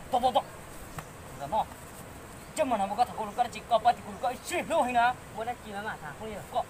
Pom, pom, pom. Ntawm no, coj mus no, mus koj tham kuv lus koj dab tsi, koj pab tim kuv lus koj ib txhij hlub heev na. Ua dab tsi mas tham koj.